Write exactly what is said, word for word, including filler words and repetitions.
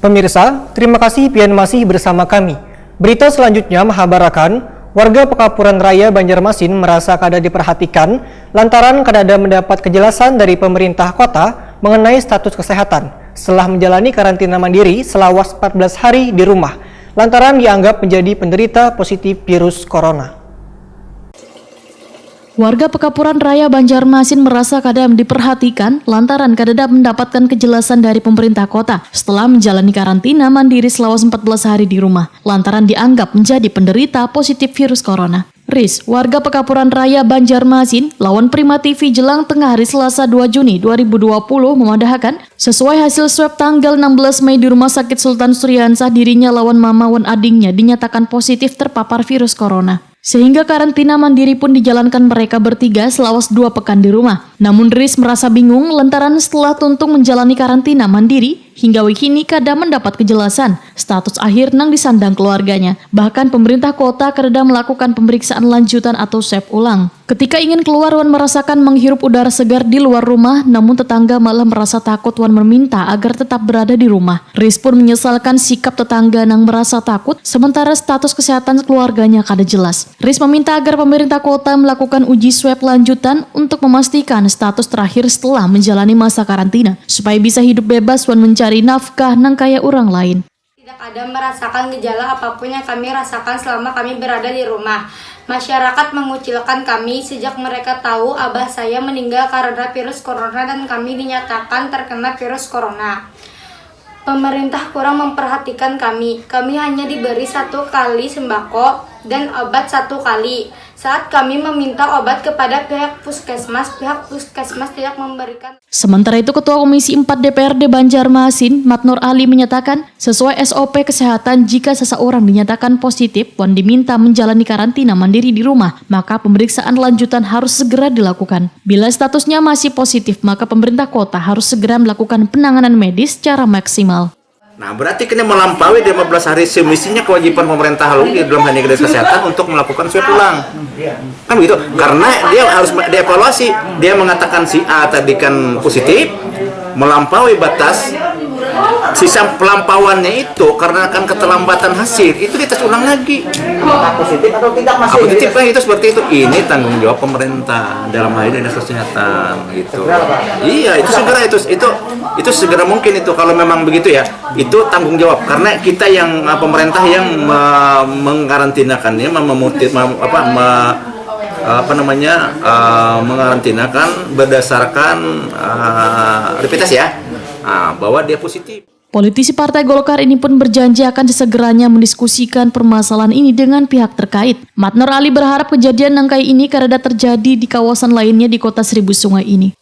Pemirsa, terima kasih pian masih bersama kami. Berita selanjutnya mahabarakan, warga Pekapuran Raya Banjarmasin merasa kada diperhatikan lantaran kadada mendapat kejelasan dari pemerintah kota mengenai status kesehatan setelah menjalani karantina mandiri selawas empat belas hari di rumah lantaran dianggap menjadi penderita positif virus corona. Warga Pekapuran Raya Banjarmasin merasa kada diperhatikan lantaran kadada mendapatkan kejelasan dari pemerintah kota setelah menjalani karantina mandiri selawas empat belas hari di rumah lantaran dianggap menjadi penderita positif virus corona. Ris, warga Pekapuran Raya Banjarmasin, lawan Prima T V Jelang Tengah hari Selasa dua Juni dua ribu dua puluh memadahakan, sesuai hasil swab tanggal enam belas Mei di Rumah Sakit Sultan Suriansah, dirinya lawan mama wan adingnya dinyatakan positif terpapar virus corona. Sehingga karantina mandiri pun dijalankan mereka bertiga selawas dua pekan di rumah. Namun Ris merasa bingung lantaran setelah tuntung menjalani karantina mandiri, hingga wihini kada mendapat kejelasan status akhir nang disandang keluarganya. Bahkan pemerintah kota kadada melakukan pemeriksaan lanjutan atau swab ulang. Ketika ingin keluar wan merasakan menghirup udara segar di luar rumah, namun tetangga malah merasa takut wan meminta agar tetap berada di rumah. Ris pun menyesalkan sikap tetangga nang merasa takut, sementara status kesehatan keluarganya kada jelas. Ris meminta agar pemerintah kota melakukan uji swab lanjutan untuk memastikan status terakhir setelah menjalani masa karantina, supaya bisa hidup bebas wan mencari nafkah nang kaya urang lain. Tidak ada merasakan gejala apapun yang kami rasakan selama kami berada di rumah. Masyarakat mengucilkan kami sejak mereka tahu abah saya meninggal karena virus corona dan kami dinyatakan terkena virus corona. Pemerintah kurang memperhatikan kami. Kami hanya diberi satu kali sembako dan obat satu kali. Saat kami meminta obat kepada pihak puskesmas, pihak puskesmas tidak memberikan. Sementara itu, Ketua Komisi empat D P R D Banjarmasin, Matnur Ali, menyatakan, sesuai S O P kesehatan, jika seseorang dinyatakan positif wan diminta menjalani karantina mandiri di rumah, maka pemeriksaan lanjutan harus segera dilakukan. Bila statusnya masih positif, maka pemerintah kota harus segera melakukan penanganan medis secara maksimal. Nah, berarti kena melampaui lima belas hari semestinya kewajiban pemerintah lalu di dalam hal ini kesehatan untuk melakukan swab ulang. Kan begitu? Karena dia harus dievaluasi. Dia mengatakan si A tadi kan positif, melampaui batas. Sisa pelampauannya itu karena akan keterlambatan hasil, itu dites ulang lagi. Apakah positif atau tidak masih? Positif kan itu seperti itu. Ini tanggung jawab pemerintah dalam hal ini dinas kesehatan gitu. Iya, itu segera itu itu itu segera mungkin itu kalau memang begitu ya. Itu tanggung jawab karena kita yang eh, pemerintah yang me- mengkarantinakan ya mem- memuti- mem- apa me- apa namanya eh, mengarantinakan berdasarkan eh, rapid test ya. Nah, bahwa dia positif. Politisi Partai Golkar ini pun berjanji akan sesegeranya mendiskusikan permasalahan ini dengan pihak terkait. Matnur Ali berharap kejadian nang kaya ini kareda terjadi di kawasan lainnya di Kota Seribu Sungai ini.